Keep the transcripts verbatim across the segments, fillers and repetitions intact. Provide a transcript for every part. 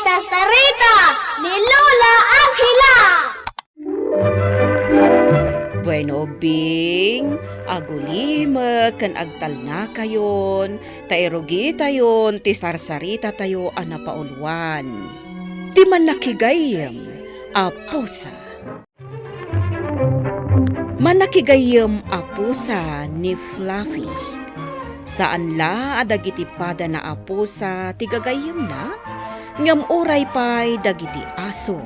Sarsarita ni Lola Angela. Bueno, Bing, agulimek ken agtalnakayon, ta irugitayon ti sarsarita tayo a napauluan. Ti Mannakigayyem a Pusa. Mannakigayyem a pusa ni Fluffy. Saan la a dagiti padana a pusa ti gagayyemna, ngem uray pay dagiti aso.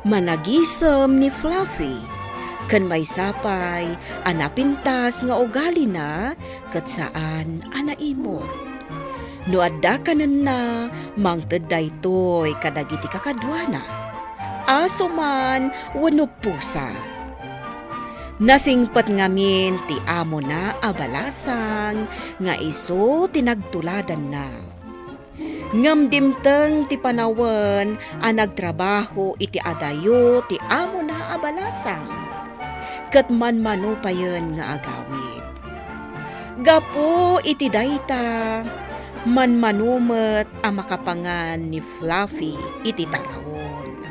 Managisem ni Fluffy, ken maysa pay a napintas nga ugalina ket saan a naimut. No adda kanenna, mangted daytoy kadagiti kakaduana, aso man wenno pusa. Nasingpet ngamin ti amona a balasang nga isu ti nagtuladanna. Ngem dimteng ti panawen a nagtrabaho iti adayo ti amona a balasang, ket manmano payen nga agawid. Gapu iti dayta, manmano met a makapangan ni Fluffy iti taraon.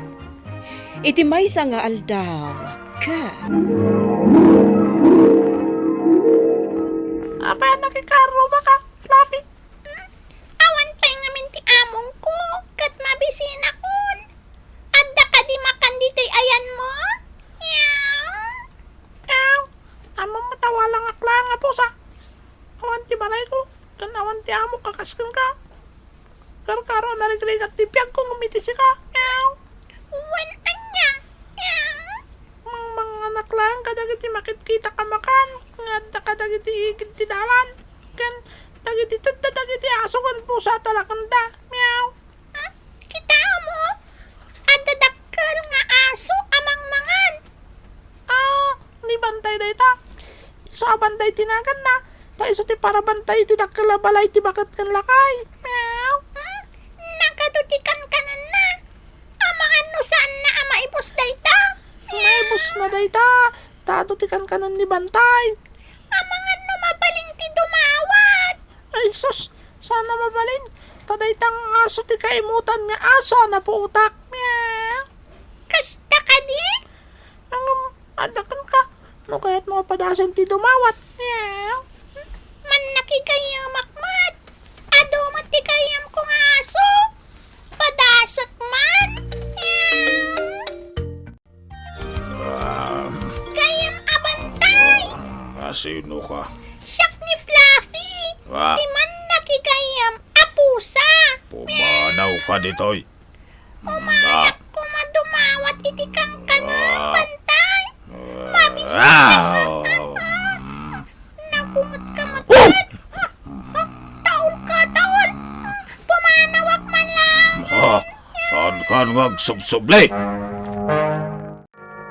Iti maysa nga aldaw, ket Apay a nakikarromaka, Fluffy? Hmm? Awan pay ngamin ti amongko, ket mabisinakon. Adda kadi makan ditoy ayanmo? Meow. Meow. Ammom met a walangak laeng a pusa. Awan ti balayko, ken awan ti amok a kas kenka. Karkaro a narigrigat ti biagko ngem iti sika. Meow. Wen ania? Meow. Mangmanganak laeng kadagiti makitkita a makan nga adda kadagiti igid ti dalan, ken dagiti tedda dagiti aso ken pusa a talakenda. Meow. Hmm? Kitaem? Adda dakkel nga aso a mangmangan. Ah, ni Bantay dayta. Isu a Bantay ti naganna, ta isu ti parabantay iti dakkel a balay ti baket ken lakay. Meow. Hmm? Nagadu ti kankanenna. Amangan no saanna a maibus dayta. Maibusna dayta, ta adu ti kankanen ni Bantay. Amangan no mabalin ti dumawat. Ay sus, saan a mabalin, ta dayta nga aso ti kaimutan nga aso a napuotak. Meow. Kasta kadi? Ngem, adda kenka, no kayatmo a padasen ti dumawat. Meow. Mannakigayyemak met. Adu met ti gayyemko nga aso. Padasek man. Meow. Ah. Gayyem a Bantay! Ah, sinoka? Siak ni Fluffy, Ah. ti mannakigayyem a pusa. Pumanawka ditoy. Umayak koma dumawat iti kankanen, Ah. Bantay. Ah. Mabisi. Ah. Nagungotka met. Ah, ah, taolka, taol. Ah, pumanawak man lang. Ah, saankan nga agsubsubli?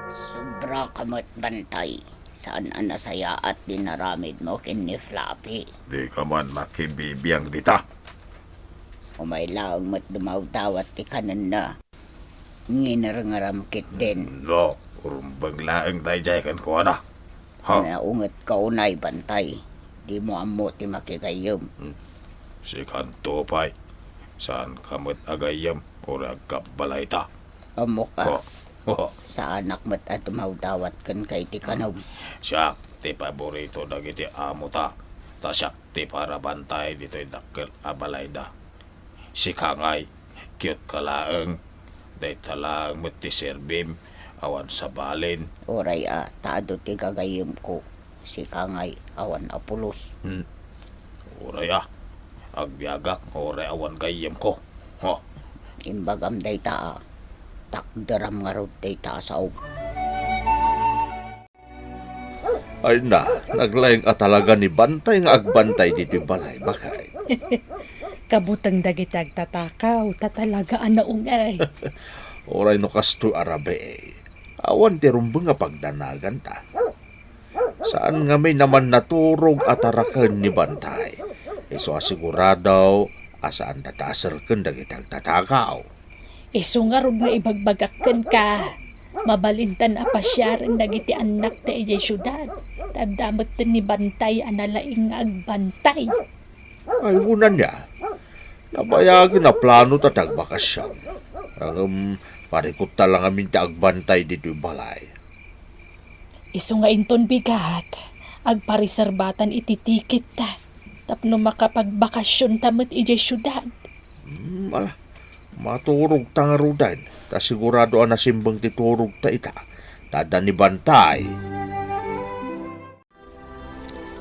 Sobraka met, Bantay. Saan a nasayaat ti inaramidmo ken ni Fluffy. Dika man makibibiang dita. Umay laeng met dumawdawat ti kanenna. Nginerngeram ketdin. No, rumbeng laeng daydiay kenkuana. Ha? Naungetka unay, Bantay. Dimo ammo ti makigayyem. Hmm. Sikanto pay. Saanka met a gayyem, uray agkabbalayta. Ammok a. Oh. Oh. Saanak met a dumawdawat kenka iti kanem. Siak ti paborito dagiti amota. Ta siak ti parabantay ditoy dakkel a balayda. Sika ngay, cute ka laeng. Dayta laeng met ti serbim, awan sabalin. Uray a, ta adu ti gagayyemko. Sika ngay, awan a pulos. Hmm. Uray a, agbiagak nga uray awan gayyemko. Ho. Imbagam dayta a, takderam ngarud dayta a saom. Ay na, naglaing a talaga ni Bantay nga agbantay ditoy balay, baket. Kabuteng dagiti agtatakaw, ta talaga a naungay. Uray no kastoy a rabii, awan ti rumbeng a pagdanaganta. Saan ngamin a mannaturog a taraken ni Bantay. Isu a sigurado a saanda ti aserken dagiti agtatakaw. Isu ngarud nga ibagbagak kenka, mabalintan a pasiaren dagiti annakta idiay siudad, ta adda metten ni Bantay a nalaing nga agbantay. Ay, wen ania? Nabayagen a plano ta ti agbakasyon. Ngem parikutta la ngamin ti agbantay ditoy balay. Isu nga inton bigat, agpareserbatan iti tiket tapno makapagbakasyonta met idiay siudad. Hmm, ala, maturogta ngaruden, ta sigurado a nasimbeng ti turogta ita, ta adda ni Bantay.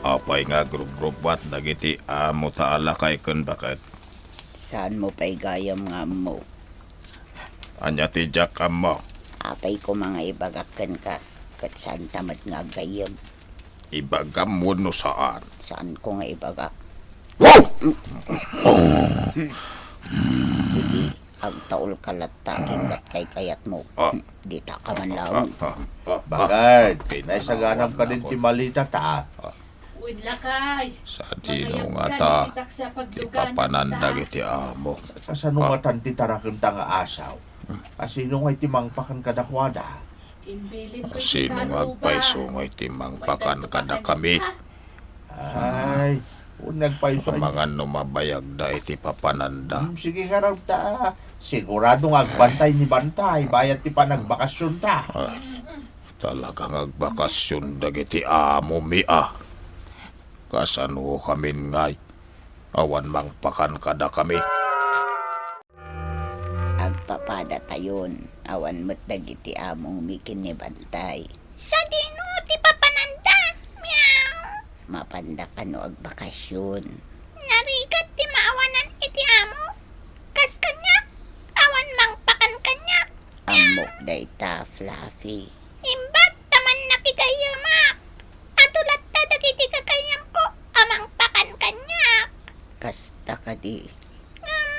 Apay nga agrugrubbat dagiti amo ta alakay ken baket? Saanmo pay gayam nga ammo. Ania ti diak ammo? Apay koma nga ibagak kenka, ket saanta met nga aggayyem? Ibagam wenno saan? Saanko nga ibagak. Wow! Sige, agtaulka latta aginggat kaykayatmo. Ah. Dita ka man laeng. Ah, ah, ah, ah. Baket, naisaganam kadin ti maleta ta. Ah. Wen lakay. Sadino ngata ti papanan dagiti amo? Kasano ngatan ti tarakemta nga asaw? Asino nga iti mangpakan kadakuada? Asino nga agpayso nga iti mangpakan kadakami? Ay, wen nagpayso. Amangan no mabayagda iti papananda. Hmm, sige ngarud ta. Sigurado nga agbantay ni Bantay bayat ti panagbakasyonta. Ay, talaga nga agbakasyon dagiti amomi a. Kasano kamin ngay? Awan mangpakan kadakami. Agpapadatayon, awan met dagiti amongmi ken ni Bantay. Sadino ti papananda? Miau. Mapanda kano agbakasyon? Narigat ti maawanan iti amo. Kas kaniak, awan mangpakan kaniak. Ammok dayta, Fluffy. Imbag ta mannakigayyamak. Adu latta dagiti gagayyemko a mangpakan kaniak. Kasta kadi? Ngem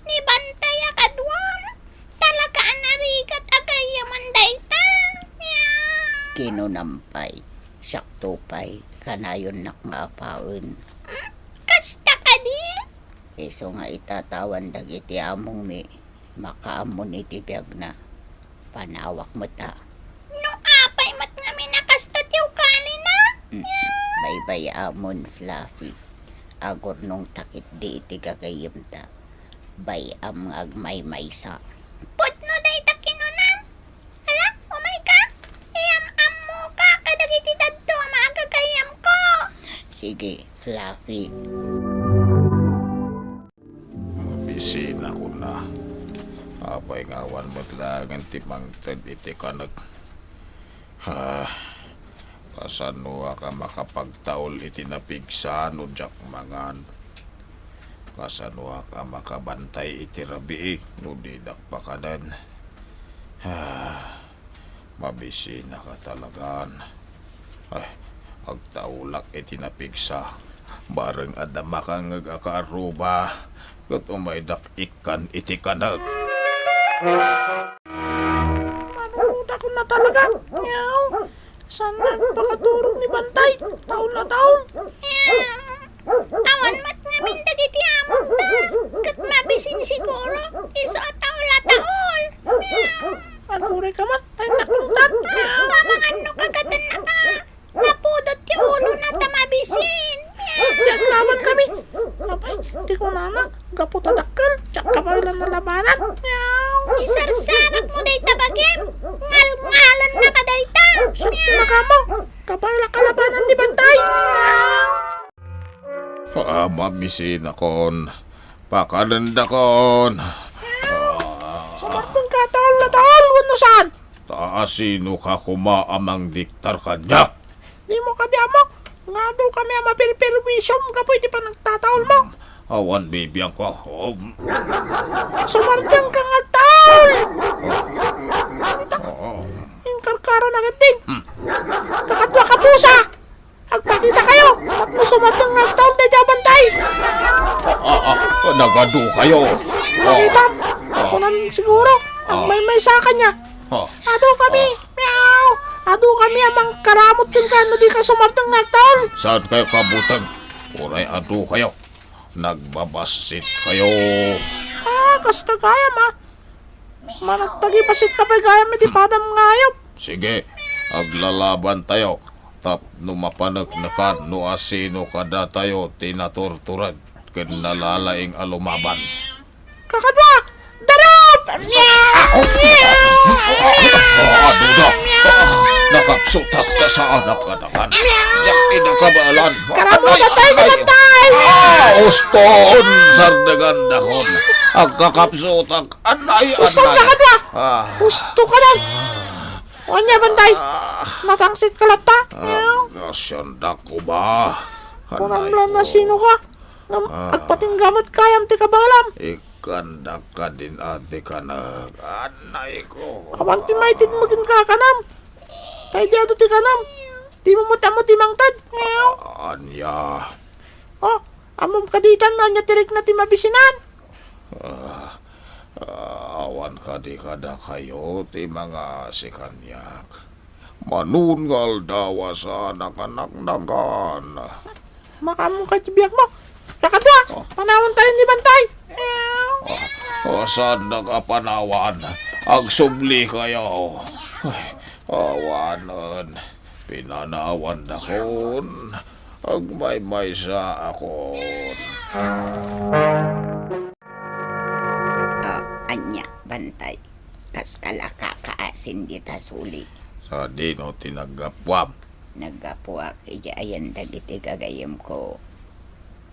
ni Bantay a kaduam, talaga a narigat a gayyamen dayta. Miau. Kinunam pay, siakto pay, kanayonnak nga apaen. Hmm? Kasta kadi? Isu nga itatawan dagiti amongmi, makaammon iti biagna. Panawak met a. No apay met ngamin a kasta ti ugalina? Mm, baybay-amon, Fluffy. Agurnongta ketdi iti gagayyemta. Bay-am nga agmaymaysa. Pudno dayta kinunam. Ala, umayka. Iyam-ammoka kadagiti dadduma a gagayyemko. Sige, Fluffy. Mabisinakon a. Apay nga awan met laengen ti mangted iti kanek? Ha, kasanoak a makapagtaul iti napigsa no diak mangan? Kasanoak a makabantay iti rabii no dinak pakanen? Ha. Mabisinaka talagan. Ay, agtaulak iti napigsa. Bareng adda makangngeg a kaarruba, ket umaydak ikkan iti kanek. Manunotakon na talaga. Miau. Saan nga agpakaturog ni Bantay? Taul a taul. Awan met ngamin dagiti amongda, ket mabisin siguro, isu a taul a taul. Aguray ka met, ta innak lutan. Amangan no kagatennaka, napudot ti ulona ta mabisin. Ti aglaban kami. Apay, ti kunana, gapu ta dakkel, diak kabaelan a labanan. Isarsarakmo dayta bagim, ngalngalennaka dayta. Siak ti makamo, kabaelak a labanan ni Bantay. Ah, mamisinakon. Pakanendakon. Sumartengka a taul a taul, wenno saan? Ta asinoka koma a mangdiktar kaniak? Dimo kadi ammo nga adu kami a maperperwisiom gapu iti panagtataulmo? Awan bibiangko. Sumartengka nga agtaul! Inkarkaro na ketdin. Hmm. Kakadua ka pusa! Agpakita kayo tapno sumarteng nga agtaul daydi a Bantay. Ah, ah, nagadu kayo. Makita, ah, kunam siguro, ah, agmaymaysa kaniak. Ah. Adu kami, ah, miau. Adu kami a mangkaramut kenka no dika sumarteng nga agtaul. Saan kayo kabuteng? Uray adu kayo. Nagbabassit kayo. Ah, kasta gayam, ah. Managtagibassit ka pay gayam iti padam nga ayup. Sige, aglalaban tayo, tapno mapaneknekan no asino kadatayo ti naturtured ken nalalaing a lumaban. Kakadua! Darup! Meow! Meow! Meow! Ano na? Ah, nakapsutak ta saan a panangan. Diak ida kabaelan. Karamutan tayo ni Bantay! Ah, uston! Sardegandakon. Agkakapsutak. Anay, anay. Uston, kakadua! Ah. Usto ka lang! Ania, Bantay? Ah. Natangsit ka latta? Ah, meow. Kasyan dako ba? Kunam lang na sino ka. Ngem agpatingga met gayam ti kabaelam. Ikkandak kadin a ti kanek. Anay ko. Awan ti maitedmo ken kakanam. Ta idi adu ti kanam, dimo met ammo ti mangted. Meow. Ania? Oh, ammom kadi ta no ania ti rikna ti mabisinan? Ah, ah, awan kadi kadakayo ti mangaasi kaniak? Manun nga aldaw a saan a kanaknakan. Makaammo kay ti biagmo. Kakadua, oh, panawan tayo ni Bantay. Oh, oh, saan nga panawan? Agsubli kayo. Ay, awanen. Pinanawandakon. Agmaymaysa akon. Ah, ania, Bantay? Kas kalaka kaasin dita suli. Sadino ti naggapuam? Naggapuak idiay ayan dagiti gagayyemko.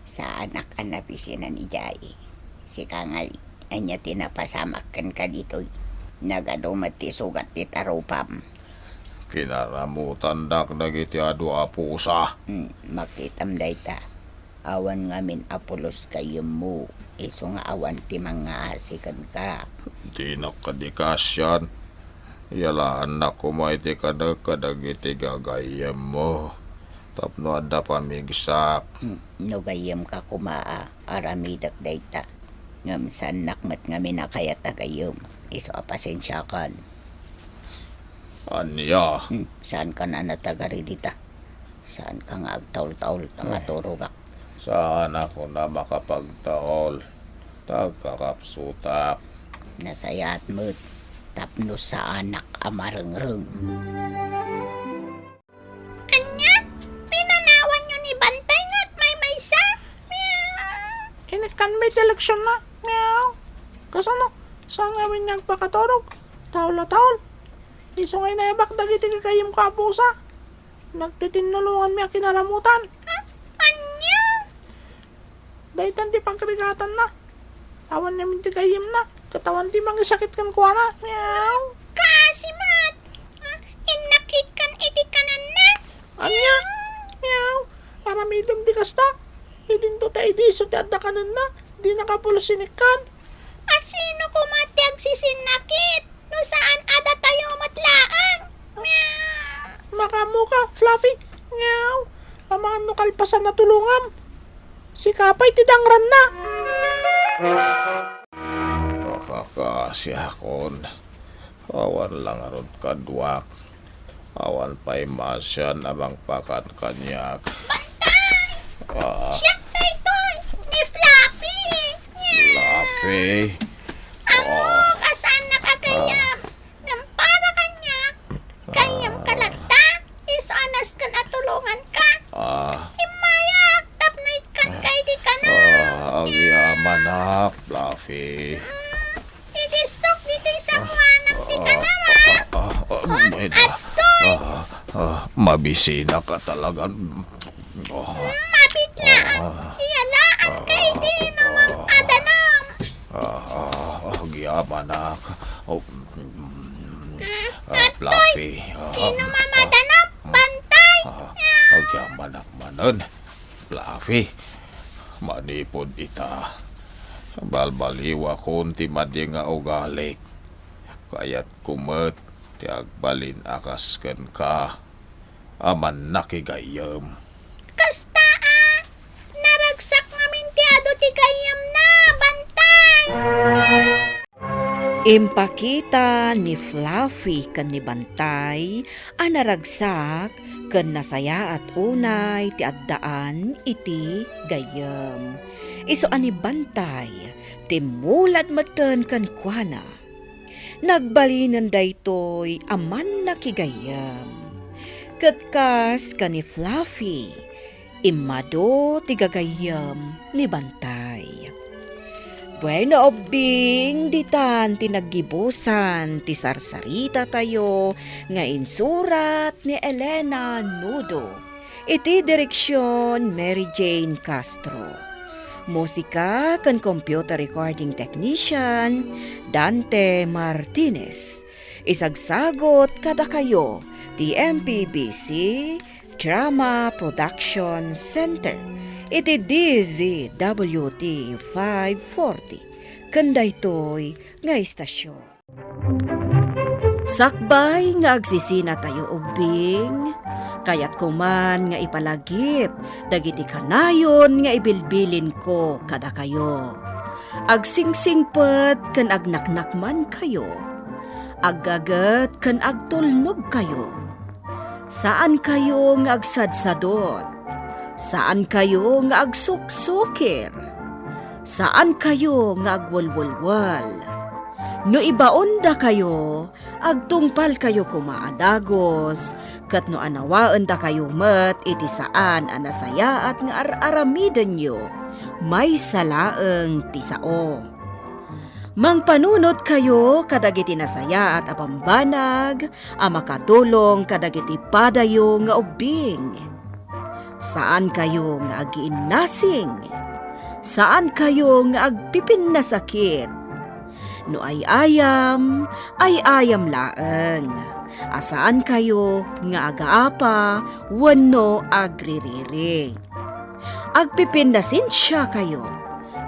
Saanak a nabisinan idiay. Sika ngay, ania ti napasamak kenka ditoy? Nagadu met ti sugat ti tarupam. Kinaramutandak dagiti adu a pusa. Hmm, makitam dayta. Awan ngamin a pulos gayyemmo, isu nga awan ti mangngaasi kenka. Dinak kadi kaasian. Yalaannak koma iti kanek kadagiti gagayyemmo tapno adda pamigsak. Hmm, no gayyemka koma a aramidek dayta, ngem saannak met ngamin a kayat a gayyem, isu a pasensiakan. Ania? Hmm, saanka a natagari dita? Saanka nga agtaultaol ta maturogak? Saanakon a makapagtaol ta agkakapsutak. Nasayaat met tapno saanak a marengreng. Ania? Pinanawanyo ni Bantay nga agmaymaysa? Meow. Inikkanmi ti leksionna. Meow. Kasano? Saan ngamin nga agpakaturog? Taul a taul. Isu nga inayabak dagiti gagayyemko a pusa. Nagtitinnulonganmi a kinaramutan. Ah, ania? Daytan ti pagrigatanna. Awan ngamin ti gayyemna, ket awan ti mangisakit kenkuana. Meow. Kaasi met. Ah, innakitkan iti kanenna. Ania? Meow. Aramidem ti kasta. Idinto ta idi isu ti adda kanenna, dinaka pulos inikkan. A sino koma ti agsisinnakit? No saan a datayo met laeng. Meow. Makaammoka, Fluffy. Meow. Amangan no kalpasan a tulongam. Sika pay ti dangranna. Pakakaasiakon. Awan la ngarud kaduak. Awan pay maasian a mangpakan kaniak. Bantay! Ah. Siak daytoy, ni Fluffy! Fluffy? Ammok a saannak a gayyem. Ngem para kaniak, gayyemka latta, isu a nasken a tulonganka. Ah. Immayak tapno ikkanka iti kanam. Ah, agyamanak, Fluffy. Mm, idissok ditoy sangoanam ti kanam, ah. Ah, ah, ah, ah, adtoy. Ah, ah, mabisinak a talagan. Ah. Mm, mabitlaan. Ah. Iyalaanka iti inumam a danum. Ah, ah, agyamanak. Oh, mm, ah, Fluffy. Ah, inumam a danum, Bantay. Ah, agyamanak manen. Fluffy, manipud ita, balbaliwakon ti madi nga ugalik. Kayatko met ti agbalin a kas kenka a mannakigayyem. Kasta a, naragsak ngamin ti adu ti gayyemna, Bantay! Impakita ni Fluffy ken ni Bantay a naragsak ken nasayaat unay ti addaan iti gayyem. Isu a ni Bantay, timmulad metten kenkuana. Nagbalinen daytoy a mannakigayyem. Ket kas ken ni Fluffy, immadu ti gagayyem ni Bantay. Bueno, ubbing, ditan ti naggibusan ti sarsaritatayo nga insurat ni Elena Nudo. Iti direksion, Mary Jane Castro. Musika ken computer recording technician, Dante Martinez. Isagsagot kadakayo ti M P B C Drama Production Center iti D Z W T five forty ken daytoy nga istasyon. Sakbay nga agsisinatayo ubbing, kayatko man nga ipalagip dagiti kanayon nga ibilbilinko kadakayo. Agsingsingpet ken agnaknakmankayo. Aggaget ken agtulnogkayo. Saankayo nga agsadsadot. Saankayo nga agsuksukir. Saankayo nga agwelwelwel. No ibaondakayo, agtungpalkayo koma a dagus, ket no anawaendakayo met iti saan a nasayaat nga ar-aramidenyo, maysa laeng ti sao. Mangpanunotkayo kadagiti nasayaat a bambanag a makatulong kadagiti padayo nga ubbing. Saankayo nga agiinnasing. Saankayo nga agpipinnasakit. No ay-ayam, ay-ayam laeng. A saankayo nga agaapa wenno agririri. Agpipinnasensiakayo,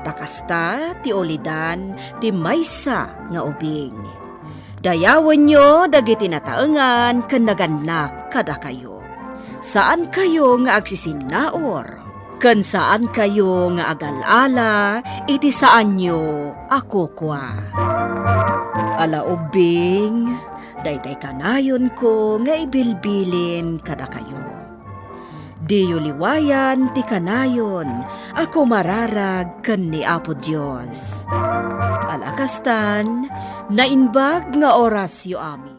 ta kasta ti ulidan ti maysa nga ubing. Dayawenyo dagiti nataengan ken nagannak kadakayo. Saankayo nga agsisinnaur, ken saankayo nga agal-ala iti saanyo a kukua. Ala ubbing, daytay kanayonko nga ibilbilin kadakayo. Diyo liwayan ti kanayon a kumararag ken ni Apo Dios. Ala kastan, naimbag nga orasyo amin.